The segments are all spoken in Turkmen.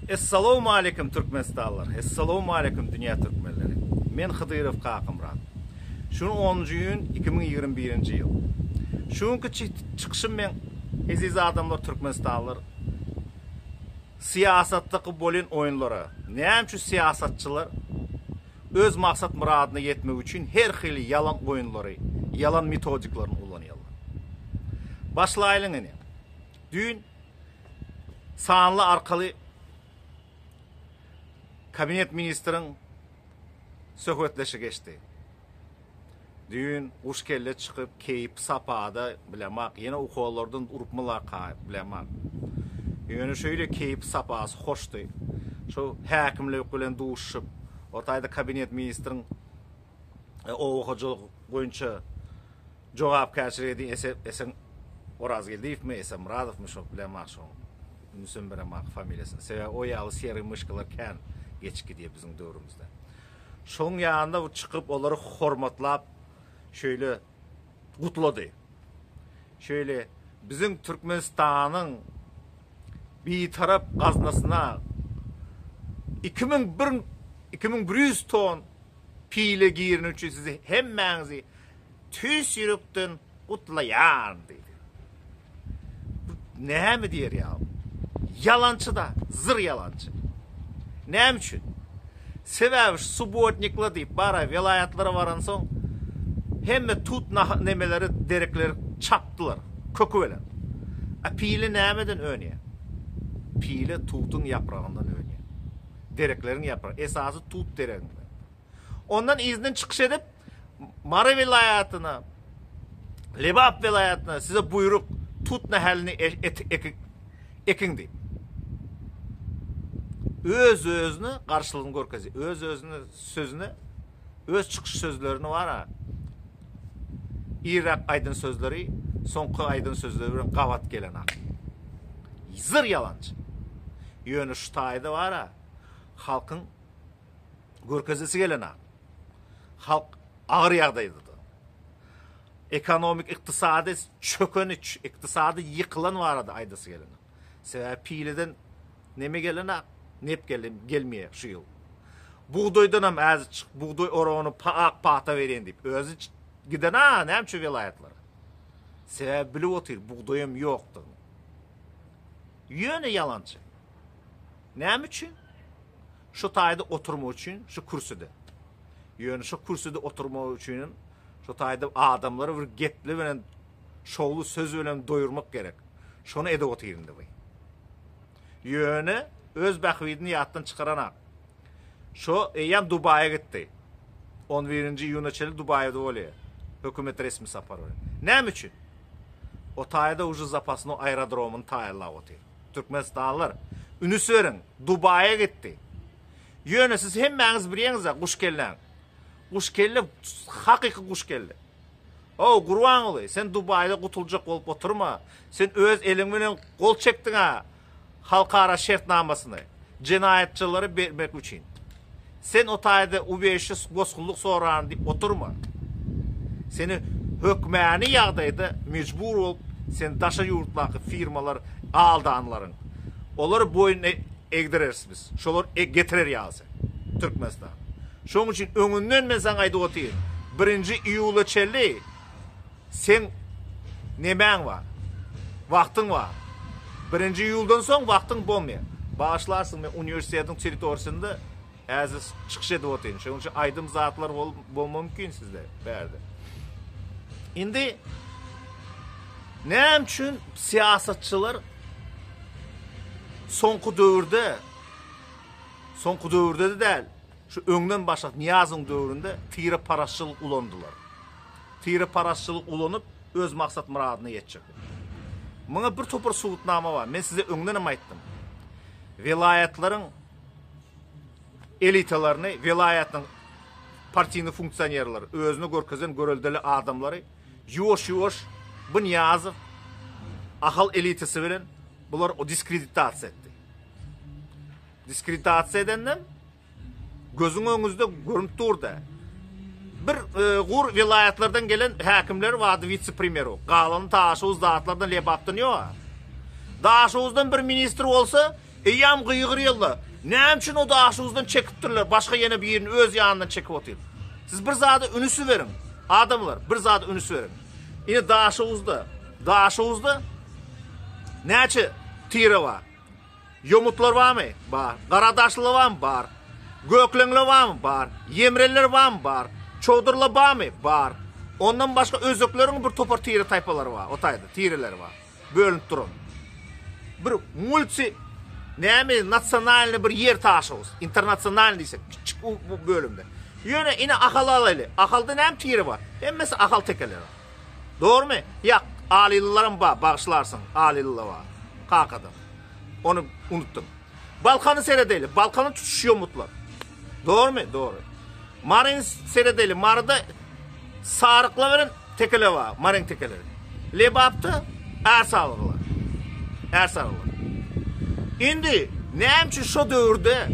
Essalowmaleýkim Türkmenistanlylar, Essalowmaleýkim dünýä türkmenleri. Men Hydyrow Kakamyrat. Şu gün onunjy iýun 2021-nji ýyl. Şu günki çykyşym meň eziz adamlar Türkmenistanlylar syýasatdaky bolýan oýunlara, näme üçin syýasatçylar öz maksat myradyna ýetmek üçin her hili ýalan oýunlary, ýalan metodiklaryny ulanýarlar. Başlaýlyň ine. Düýn sanly arkaly kabinet ministriň söhbetleşi geçdi. Düýn guş kelle çykyp keýpi sapada bilemak ýene ukollardan urupmylarka bilemak. Ýöne şeýle keýpi sapasy hoşdy. Şu häkimlik bilen duşuşyp, o taýda kabinet ministriň e, oba hojalyk boýunça Jogapkärçilik edin Ese Esen Orazgeldiýewmi Esenmyradowmy şo bilemok şoň ünsem beremok familiýasyna sebäbi o ýaly serый myşkalar kän geçip gidýär biziň döwrümizde. Şoň ýanynda bu çykyp olary hormatlap şeýle gutlady. Şeýle biziň Türkmenistanyň Bitarap gaznasyna 2001 2100 ton pile gireni üçin sizi hemmäňizi Tüýs ýürekden gutlaýaryn diýdi. Bu näme diýer ýaly? Ýalançy-da, zyr ýalançy. Näme üçin? Sebäbi şu subbotnikler diýip bar-a, welaýatlara baransoň hemme tut nemeleri, derekleri çapdylar, köki bilen. A pile nämeden önýär? Pile tutuň ýapragyndan önýär. Derekleriň ýapragy, esasy tut dereginden. Ondan yzyndan çykyş edip, Mary welaýatyna, Lebap welaýatyna size buýruk, tut nähelini ekiň diýip. Öz-özüne garşylygyny görkezýär. Öz-özüne sözüne, öz çykyş sözlerini bar-a, irräk aýdan sözleri soňky aýdan sözleri bilen gabat gelenak. Zyr ýalançy. Ýöne şu taýda bar-a, halkyň Görkezesi gelenak. Halk agyr ýagdaýdadyr. Ekonomik, ykdysady çöken, ykdysady ýykylan barada aýdasy gelenak. Sebäbi pileden neme gelenak, nep gelmeýär şu ýyl. Bugdaýdan hem äzi bugdaý oragyny ak pata berýän diýip, özi giden-a näme üçin welaýatlara. Sebäbi bilip otyr bugdaýam ýokdugyny. Ýöne ýalançy. Näme üçin? Şu taýda oturmak üçin şu kürsüde. Ýöne şu kürsüde oturmak üçinem şu taýda adamlary bir gepli bilen şowly söz bilen doýurmak gerek. Şony edip otyr indi bu. Ýöne öz bähbidini ýatdan çykaranak. Şo eýýäm Dubaýa gitdi. On birinji iýuna çenli Dubaýda bolýar. Hökümet resmi sapary bilen. Näme üçin? O taýda uje zapasnoý aerodromyny taýynlap otyr. Türkmenistanlylar, ünüs beriň, Dubaýa gitdi. Ýöne siz hemmäňiz bilýäňiz-ä guşkelläň. Guşkelle hakyky guşkelle. Ow, Gurbanguly, sen Dubaýda gutuljak bolup oturma. Sen öz eliň bilen gol çekdiň-ä halkara şertnamasyny, jenaýatçylary bermek üçin. Sen o taýda ubeşi bosgunlyk soraryn diýip oturma. Seni hökmäni ýagdaýda mejbur bolup seni daşary ýurtdaky firmalar aldanlaryň. Olary boýun egdireris biz. Şolar getirer ýaly seni Türkmenistana. Şoň üçin öňünden men saňa aýdyp otyryn. Birinji iýula çenli Seň nemäň bar? Wagtyň bar. Birinji iýuldan soň wagtyň bolmaýar. Bagyşlarsyň, men uniwersitetiň territoriýasynda häzir çykyş edip otyryn. Şonuň üçin aýdym zatlar bolmagy mümkin sizde bärde. Indi näme üçin syýasatçylar soňky döwürde, soňky döwürde-de däl, şu öňden başlap Nyýazowyň döwründe tireparazçylyk ulandylar. Tireparazçylyk ulanyp öz maksat myradyna ýetjek. Muňa bir topar subutnama bar. Men size öňden hem aýtdym. Welaýatlaryň elitalaryny, welaýatyň partiyny funksionerleri, özüni görkezen göreldeli adamlary ýuwaş-ýuwaş bu Nyýazow Ahal elitasy bilen bular diskreditasiýa etdi. Diskreditasiýa edenden Gözüň öňüňizde görünip dur-da. Bir gur welaýatlardan gelen häkimler bardy witse-premýer bolup. Galany Daşoguz zatlardan Lebapdan ýok-a. Daşoguzdan bir ministr bolsa, Eýýäm gygyrýarlar. Näme üçin o Daşoguzdan çekipdirler, başga ýene birini öz ýanyndan çekip otyr. Siz bir zada ünüs beriň. Adamlar, bir zada ünüs beriň. Ine Daşoguzda, Daşoguzda näçe tire bar? Ýomutlar barmy? Bar. Garadaşlylar barmy? Bar. Gökleňler barmy? Bar. Ýemreller barmy? Bar. Çowdurlar barmy? Bar. Ondan başga özbekleriň bir topar tire taýpalary bar, o taýda tireleri bar. Bölünip duran. Bir multi näme nasionalny bir ýer Daşoguz. Internasionalny diýsek, kiçjik bu bölümde. Ýöne ine Ahal alaýly. Ahalda näme tire bar? Hemmesi Ahal tekeleri. Dogrumy? Ýak, alylylaram bar, bagyşlarsyň, alylylar bar. Kakadan. Ony unutdym. Balkany seredeli. Balkany tutuş ýomutlar. Dogrumy? Dogry. Maryny seredeli. Maryda saryklar bilen tekeler bar. Maryň tekeleri. Lebapda ärsalylar. Ärsalylar. Indi näme üçin şo döwürde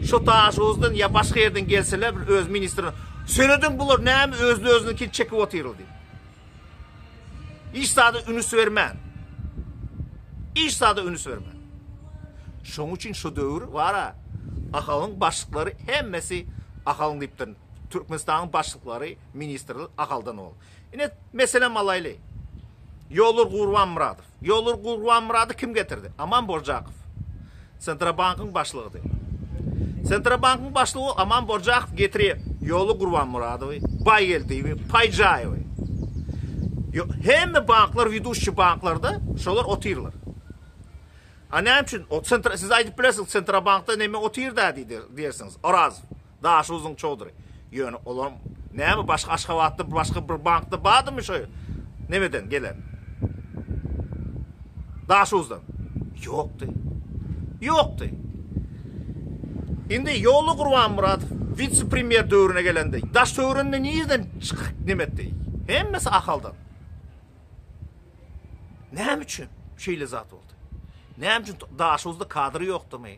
şo Daşoguzdan ýa başga ýerden gelseler bir öz ministrini serediň bular näme özüni özüniňkini çekip otyr diýip. Hiç zada ünüs bermän. Hiç zada ünüs bermän. Şoň üçin şu döwür bara Ahalyň başlyklary hemmesi Ahalyň diýipdir. Türkmenistanyň başlyklary, ministrler Ahaldan boldy. Ine meselem alaýly. Ýolur Gurbanmyradow. Ýolur Gurbanmyrady kim getirdi? Aman Borjakow. Sentrabankyň başlygydy. Sentrabankyň başlygy Aman Borjakow getirýär Ýoly Gurbanmyradowy, Baýgeldiýewi, Paýjaýewi. Hemme banklar widuşçy banklarda şolar otyrlar. A näme üçin? O sentra siz aýdyp bilersiňiz Sentrabankda neme otyr-da diýersiňiz. Orazow. Daşoguzyň çowdury. Ýöne olar näme başga Aşgabatda başga bir bankda bardymy şo nemeden gelen? Daşoguzdan. Ýokdy. Ýokdy. Indi Ýolly Gurbanmyradow witse-premýer döwrüne gelende daş töwereginde nirden çykyp neme etdi? Hemmesi Ahaldan. Näme üçin şeýle zat boldy? Näme üçin Daşoguzda kadr ýokdumy?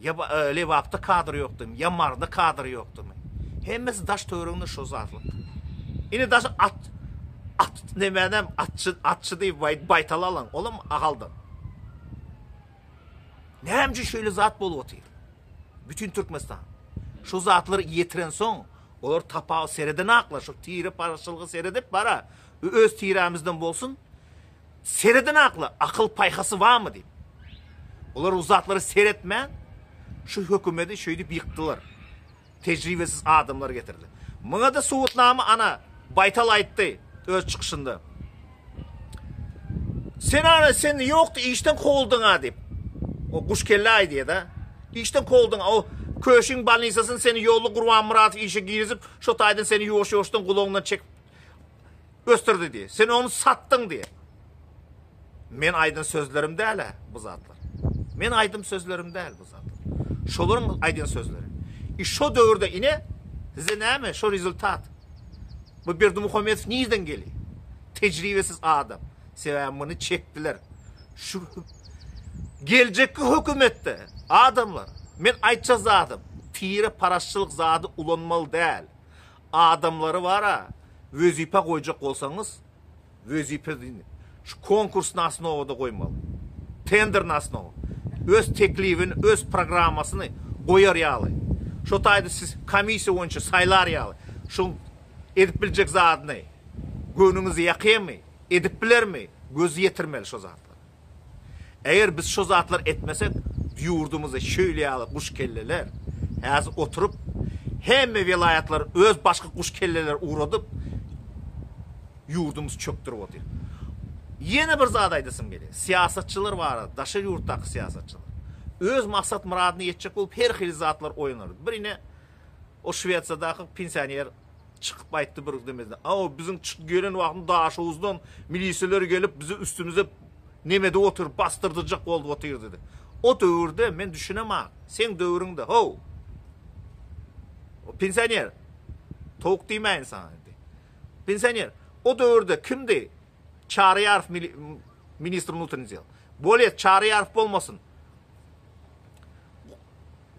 Ýa e, Lebapda kadr ýokdumy? Ýa Maryda kadr ýokdumy? Hemmesi daş töwereginde şo zatlyk. Ine daş at at nemänem atçy atçy diýip baýtal alan, olam Ahaldan. Näme üçin şeýle zat bolup otyr? Bütün Türkmenistan. Şu zatlary ýetirensoň, olar tapawut seredenaklar, şu tire paraçylygy seredip bara, öz tirämizden bolsun, sereden akly, akyl paýhasy barmy diýip. Olar o zatlary seretmän, şu hökümeti şeýdip ýykdylar. Tejribesiz adamlar getirdi. Muňa-da subutnama ana Baýtal aýtdy öz çykyşynda. Sen ana sen ýokdy işden kowuldyň-a diýip. O guş kelle aýdýar-da. Işden kowuldyň. O Köşiň bolnisasyny seni Ýolly Gurbanmyradow işe girizip, şo taýdan seni ýuwaş-ýuwaşdan gulagyňdan çekip ösdürdi diýýär. Sen ony satdyň diýýär. Men aýdan sözlerim däl-ä bu zatlar. Men aýdym sözlerim däl bu zatlar. Şolaryň aýdan sözleri. I şo döwürde ine size näme şo rezultat. Bu Berdimuhamedow nirden gelýär? Tejribesiz adam. Sebäbi muny çekdiler. Şu geljekki hökümetde adamlar men aýtjak zadym tire paraşçylyk zady ulanmaly däl. Adamlary bara wezipe goýjak bolsaňyz wezipe şu konkurs na osnowada goýmaly. Tender na osnowa. Öz teklibini, öz programmasyny goýar ýaly. Şo taýda siz komissiýa boýunça saýlar ýaly. Şoň edip biljek zadyny göwnüňize ýakýarmy, edip bilermi, göz ýetirmeli şo zatlara. Eger biz şo zatlary etmesek, ýurdumyzda şeýle ýaly guş kelleler häzir oturyp, hemme welaýatlara öz başga guş kelleleri ugradyp, ýurdumyzy çökdürip otyr. Ýene bir zat aýdasym gelýär. Syýasatçylar barada, daşary ýurtdaky syýasatçylar. Öz maksat-myradyna ýetjek bolup her hili zatlar oýnar. Bir ine o Şwesiýadaky pensioner Çykyp aýtdy bir demesine. A o biziň çykyp gelen wagtymyz Daşoguzdan milisiýalar gelip bizi üstümize nemede otyr basdyrdyjak boldy otyr dedi. O döwürde men düşünemok. Seň döwrüňde how. O pensioner. Towuk diýmäýin saňa indi. Pensioner. O döwürde kimdi? Çary Ýarow ministr внутренних дел. Bolýa Çary Ýarow bolmasyn.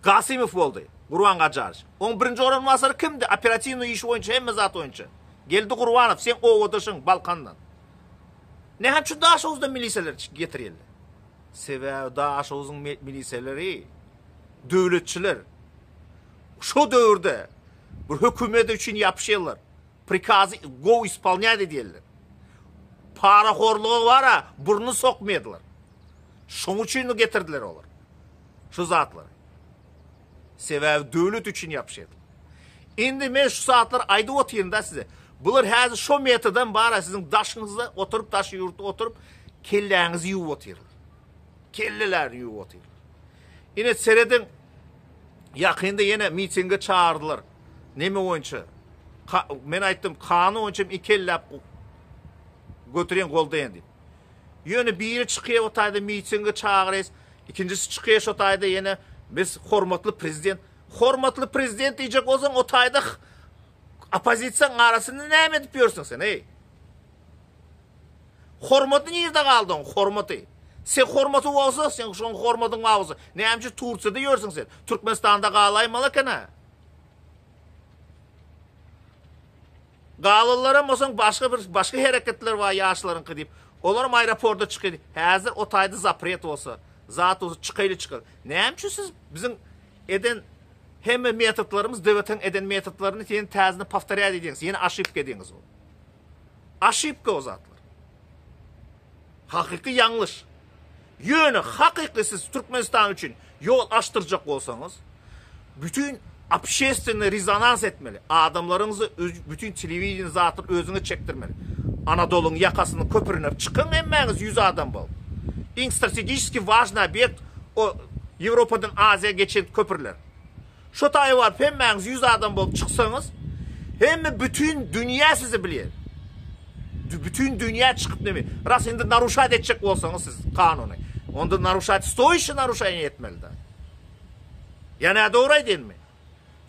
Gasymow boldy. Gurban Gajarow. Oň birinji orunbasary kimdi? Operatiwnyý iş boýunça, hemme zat boýunça. Geldi Gurbanow, seň obadaşyň Balkandan. Näme üçin Daşoguzdan milisiýalar getirýärler? Sebäbi Daşoguzyň miliseleri döwletçiler. Şo döwürde bir hökümet üçin ýapyşýarlar. Prikazy gowy ispolnýat edýärler. Parahorluga bara burnuny sokmaýarlar. Şoň üçin getirdiler olar. Şu zatlary. Sebäbi döwlet üçin ýapyşýarlar. Indi men şu zatlary aýdyp otyryn-da size. Bular häzir şo metodam bara siziň daşyňyzda oturyp, daşy ýurtda oturyp kelläňizi ýuwup otyrlar. Kellelerini ýuwup otyrlar. Ine serediň ýakynda ýene mitinge çagyrdylar. Neme boýunça? Ka men aýtdym, kanun boýunça iki elläp götürin goldaýan diýip. Ýöne biri çykýar o taýda mitinge çagyrýas, ikinjisi çykýar şo taýda ýene biz hormatly prezident, hormatly prezident diýjek bolsaň o taýda oppozisiýanyň arasynda näme edip ýörsüň sen, eý? Hormaty nirde galdy oň, hormaty? Sen hormaty bolsa, sen şoň hormatyň bar bolsa, näme üçin Tursiýada ýörsüň sen? Türkmenistanda galaýmaly eken-ä. Galanlaram bolsaň başga bir başga hereketler bar ýaşlaryňky diýip. Olaram aeroporta çykydy. Häzir o taýda zapret bolsa, zat bolsa çykaýly çykar. Näme üçin siz biziň eden hemme metodlarymyz DWT-niň eden metodlaryny sen täzeden powtorýat edýäňiz, ýene oşibka edýäňiz ol. Oşibka o zatlar. Hakyky ýalňyş. Ýöne hakyky siz Türkmenistan üçin ýol açdyrjak bolsaňyz, bütin общественный rezonans etmeli. Adamlaryňyzy bütin telewideniýe zatlar özüňe çekdirmeli. Anadolyň ýakasynyň köprüne çykyň hemmäňiz 100 adam bolup. Iň strategiçeski wažnyý obýekt o Ýewropadan Aziýa geçen köprüler. Şo taýa baryp hemmäňiz 100 adam bolup çyksaňyz, hemme bütin dünýä sizi bilýär. Bütin dünýä çykyp neme? Ras indi naruşat etjek bolsaňyz siz kanuny. Onda naruşat stoýuşy naruşaýny etmeli-de. Ýa nädogry aýdýanmy?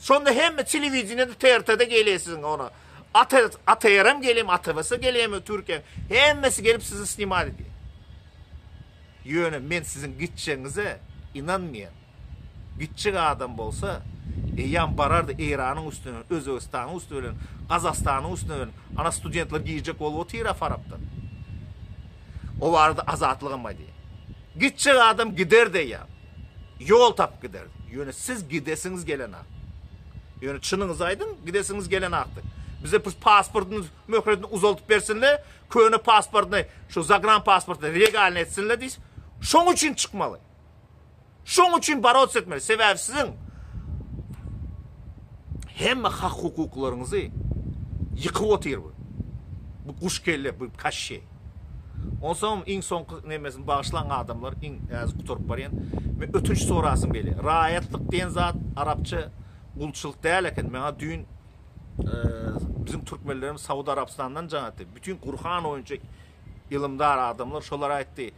Şonda hemme telewideniýede TRT-de gelýär siziň ona. ATR-em gelýär, ATV-si gelýärmi Türkiýe. Hemmesi gelip sizi snimat edýär. Ýöne men siziň gitjegiňize ynanmaýan. Gitjek adam bolsa, eýýäm barardy Eýranyň üstünden, Özbegistanyň üsti bilen, Gazagystanyň üstünden bilen. Ana studentler girjek bolup otyr-a Farapdan. O barada Azatlygam aýdýar. Gitjek adam giderdi eýýäm. Ýol tapyp giderdi. Ýöne siz gidesiňiz gelenok. Ýöne çynyňyzy aýdyň, gidesiňiz gelenokdy. Bize pus pasportyny möhletini uzaldyp bersinler, köne pasportyny, şu zagran pasportyny legalny etsinler diýip, şoň üçin çykmaly. Şoň üçin barots etmeli. Sebäbi siziň hemme hak-hukuklaryňyzy ýykyp otyr bu. Bu guş kelle, bu kaşşeý. Onsoňam iň soňky nemesini bagyşlaň adamlar, iň häzir gutaryp barýan. Men ötünç sorasym gelýär. Raýatlyk diýen zat arapça gulçulyk däl eken. Maňa düýn biziň türkmenlerimiz Saud Arabystandan jaň etdi. Bütin Gurhan boýunça ylymdar adamlar şolar aýtdy.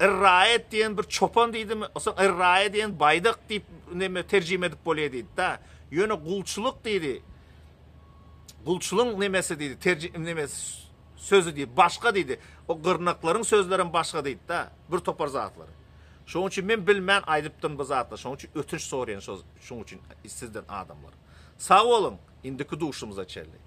Irraýet diýen bir çopan diýdimi, onsoň irraýe diýen baýdak diýip neme terjime edip bolýar diýdi-da. Ýöne gulçulyk diýdi. Gulçulygyň nemesi diýdi, terjime nemesi sözi diýdi, başga diýdi. O gyrnaklaryň sözlerem başga diýdi-da, bir topar zatlary. Şonuň üçin men bilmän aýdypdyryn bu zatlary. Şonuň üçin ötünç soraýan şonuň üçin sizden adamlar. Sag boluň, indiki duşumyza çenli.